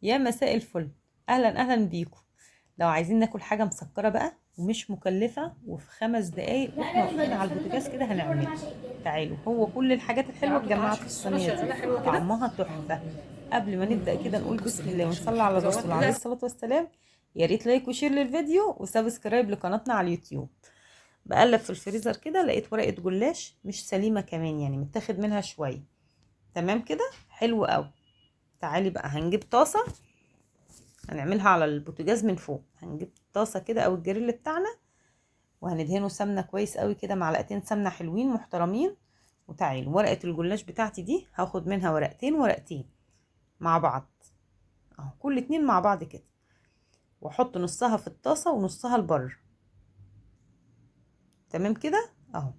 يا مساء الفل، اهلا اهلا بيكم. لو عايزين ناكل حاجة مسكره بقى ومش مكلفة وفي 5 دقايق واحنا واقفين على البوتاجاز كده هنعملها. تعالوا، هو كل الحاجات الحلوة اتجمعت في الصينية دي، طعمها تحفة. قبل ما نبدا كده نقول بسم الله ونصلي على الرسول عليه الصلاة والسلام. يا ريت like و share للفيديو و subscribe لقناتنا على اليوتيوب. بقلب في الفريزر كده لقيت ورقة جلاش مش سليمة كمان، يعني متاخد منها شوية. تمام كده، حلو قوي. تعالي بقى هنجيب طاسه هنعملها على البوتاجاز من فوق. هنجيب طاسه كده او الجريل بتاعنا وهندهنه سمنه كويس قوي كده، معلقتين سمنه حلوين محترمين. وتعالوا ورقة الجلاش بتاعتي دي هاخد منها ورقتين ورقتين مع بعض اهو، كل اتنين مع بعض كده، واحط نصها في الطاسه ونصها لبره. تمام كده اهو.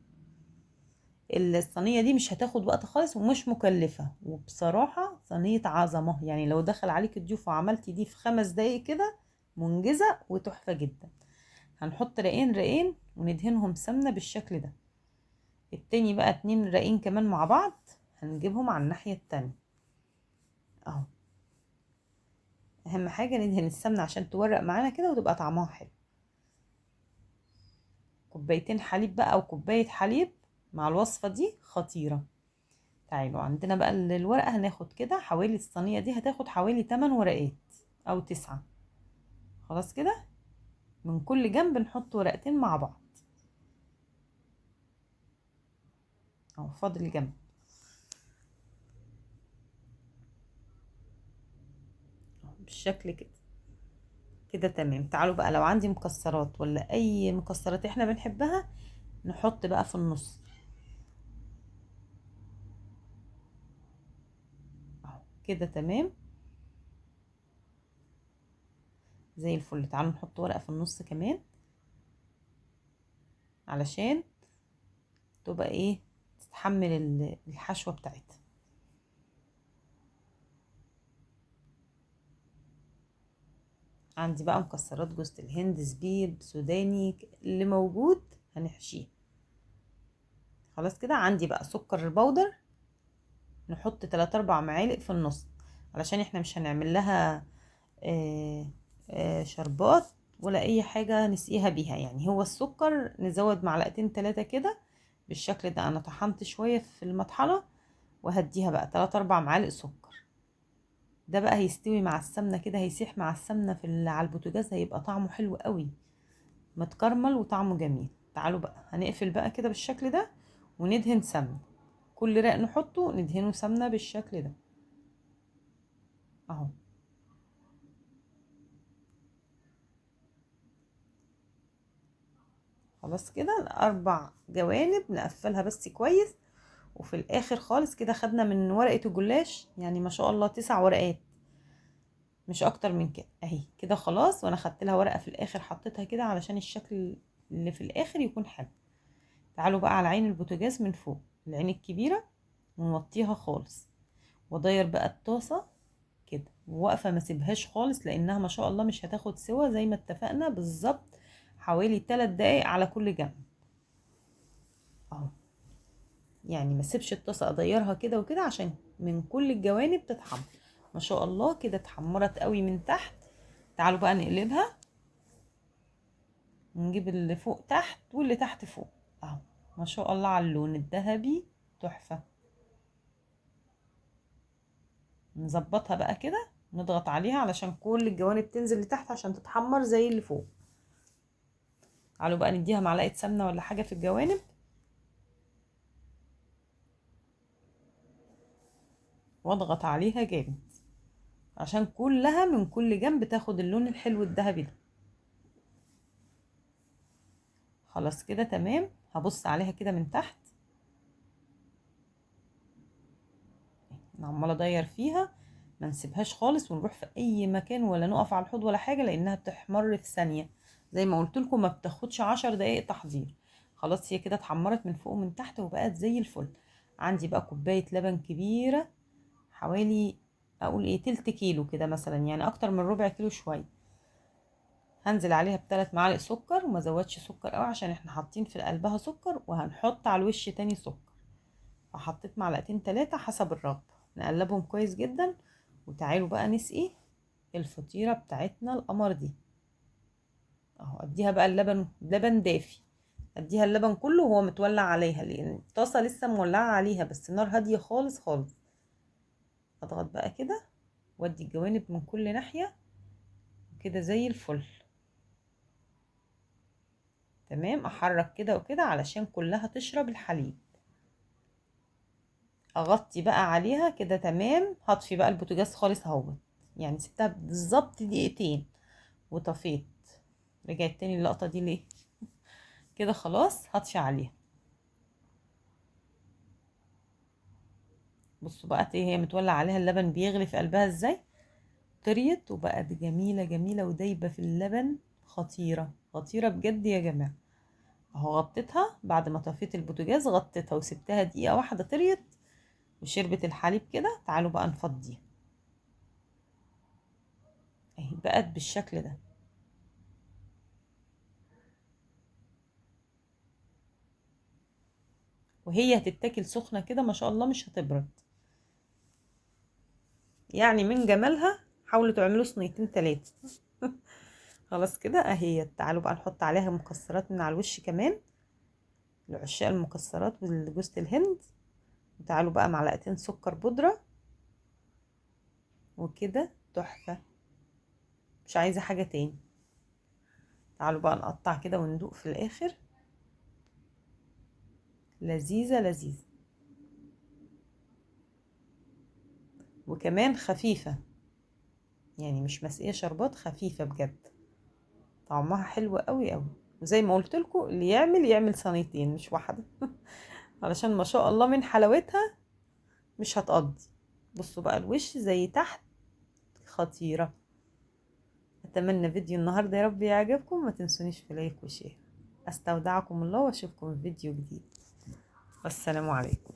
الصينية دي مش هتاخد وقت خالص ومش مكلفة، وبصراحة صينية عظمه، يعني لو دخل عليك الضيوف وعملتي دي في 5 دقايق كده منجزه وتحفه جدا. هنحط رقين رقين وندهنهم سمنه بالشكل ده. التاني بقى 2 رقين كمان مع بعض هنجيبهم على الناحية التانية اهو. اهم حاجة ندهن السمنة عشان تورق معانا كده وتبقى طعمها حلو. كوبايتين حليب بقى او كوباية حليب مع الوصفة دي خطيرة. تعالوا عندنا بقى الورقة، هناخد كده حوالي الصينية دي هتاخد حوالي 8 ورقات او 9. خلاص كده من كل جنب نحط ورقتين مع بعض اهو، فاضل جنب. بالشكل كده كده تمام. تعالوا بقى لو عندي مكسرات ولا اي مكسرات احنا بنحبها نحط بقى في النص اهو كده تمام زي الفل. تعالوا نحط ورقة في النص كمان علشان تبقى ايه، تتحمل الحشوة بتاعتها. عندي بقى مكسرات جوز الهند، زبيب، سوداني، اللي موجود هنحشيه. خلاص كده عندي بقى سكر البودر، نحط 3-4 معالق في النص علشان احنا مش هنعمل لها شربات ولا اي حاجة نسقيها بيها، يعني هو السكر نزود معلقتين 3 كده بالشكل ده. انا طحنت شوية في المطحنة وهديها بقى 3-4 معالق سكر. ده بقى هيستوي مع السمنة كده، هيسيح مع السمنة في على البوتاجاز، هيبقى طعمه حلو قوي، متكرمل وطعمه جميل. تعالوا بقى هنقفل بقى كده بالشكل ده وندهن سمنة. كل رق نحطه ندهنه سمنة بالشكل ده اهو. خلاص كده الاربع جوانب نقفلها بس كويس. وفي الاخر خالص كده خدنا من ورقة الجلاش، يعني ما شاء الله 9 ورقات مش اكتر من كده اهي كده خلاص. وانا خدت لها ورقة في الاخر حطيتها كده علشان الشكل اللي في الاخر يكون حلو. تعالوا بقى على عين البوتاجاز من فوق، العين الكبيرة، ونوطيها خالص وادير بقى الطاسة كده وواقفة ما سيبهاش خالص، لانها ما شاء الله مش هتاخد سوا زي ما اتفقنا بالظبط، حوالي 3 دقايق على كل جنب اهو. يعني ما سيبش الطاسه، اديرها كده وكده عشان من كل الجوانب تتحمر. ما شاء الله كده اتحمرت قوي من تحت. تعالوا بقى نقلبها، نجيب اللي فوق تحت واللي تحت فوق اهو. ما شاء الله على اللون الذهبي تحفة. نظبطها بقى كده، نضغط عليها علشان كل الجوانب تنزل لتحت عشان تتحمر زي اللي فوق. تعالوا بقى نديها معلقه سمنه ولا حاجة في الجوانب. واضغط عليها جامد عشان كلها من كل جنب تاخد اللون الحلو الذهبي ده. خلاص كده تمام. هبص عليها كده من تحت، انا عماله ادير فيها، ما نسيبهاش خالص ونروح في اي مكان ولا نقف على الحوض ولا حاجة، لانها بتحمر في ثانية زي ما قلت لكم، ما بتاخدش 10 دقايق تحضير. خلاص هي كده اتحمرت من فوق ومن تحت وبقت زي الفل. عندي بقى كوباية لبن كبيرة، حوالي اقول ايه تلت كيلو كده مثلا، يعني اكتر من ربع كيلو شوية. هنزل عليها ب3 معالق سكر، وما زودش سكر قوي عشان احنا حاطين في قلبها سكر، وهنحط على الوش تاني سكر. فحطيت معلقتين 3 حسب الرغبة. نقلبهم كويس جدا. وتعالوا بقى نسقي الفطيرة بتاعتنا القمر دي اهو. اديها بقى اللبن، لبن دافي، اديها اللبن كله وهو متولع عليها، لان الطاسة لسه مولعة عليها، بس النار هادية خالص خالص. اضغط بقى كده وادي الجوانب من كل ناحية كده زي الفل. تمام، احرك كده وكده علشان كلها تشرب الحليب. اغطي بقى عليها كده. تمام، هطفي بقى البوتاجاز خالص اهو، يعني سبتها بالظبط دقيقتين وطفيت. رجعت تاني اللقطة دي ليه كده؟ خلاص هطفي عليها. بصوا بقى ايه، هي متولع عليها اللبن بيغلي في قلبها ازاي، طريت وبقت جميلة جميلة ودايبة في اللبن، خطيرة خطيرة بجد يا جماعة. اهو غطيتها بعد ما طفيت البوتاجاز، غطيتها وسبتها دقيقة واحدة طريت وشربت الحليب كده. تعالوا بقى نفضيها، اهي بقت بالشكل ده. وهي هتتاكل سخنة كده ما شاء الله، مش هتبرد يعني من جمالها. حاولوا تعملوا صينيتين 3. خلاص كده اهي. تعالوا بقى نحط عليها مكسرات من على الوش كمان، لعشاق المكسرات والجوز الهند. وتعالوا بقى معلقتين سكر بودرة وكده، تحفة، مش عايزة حاجة تاني. تعالوا بقى نقطع كده وندوق في الاخر. لذيذة لذيذة، وكمان خفيفة، يعني مش مسقية شربات، خفيفة بجد، طعمها حلو قوي قوي. وزي ما قلت لكم اللي يعمل يعمل صينيتين مش واحدة علشان ما شاء الله من حلاوتها مش هتقضي. بصوا بقى الوش زي تحت، خطيرة. اتمنى فيديو النهاردة يا رب يعجبكم، ما تنسونيش في like و share. استودعكم الله واشوفكم في فيديو جديد، والسلام عليكم.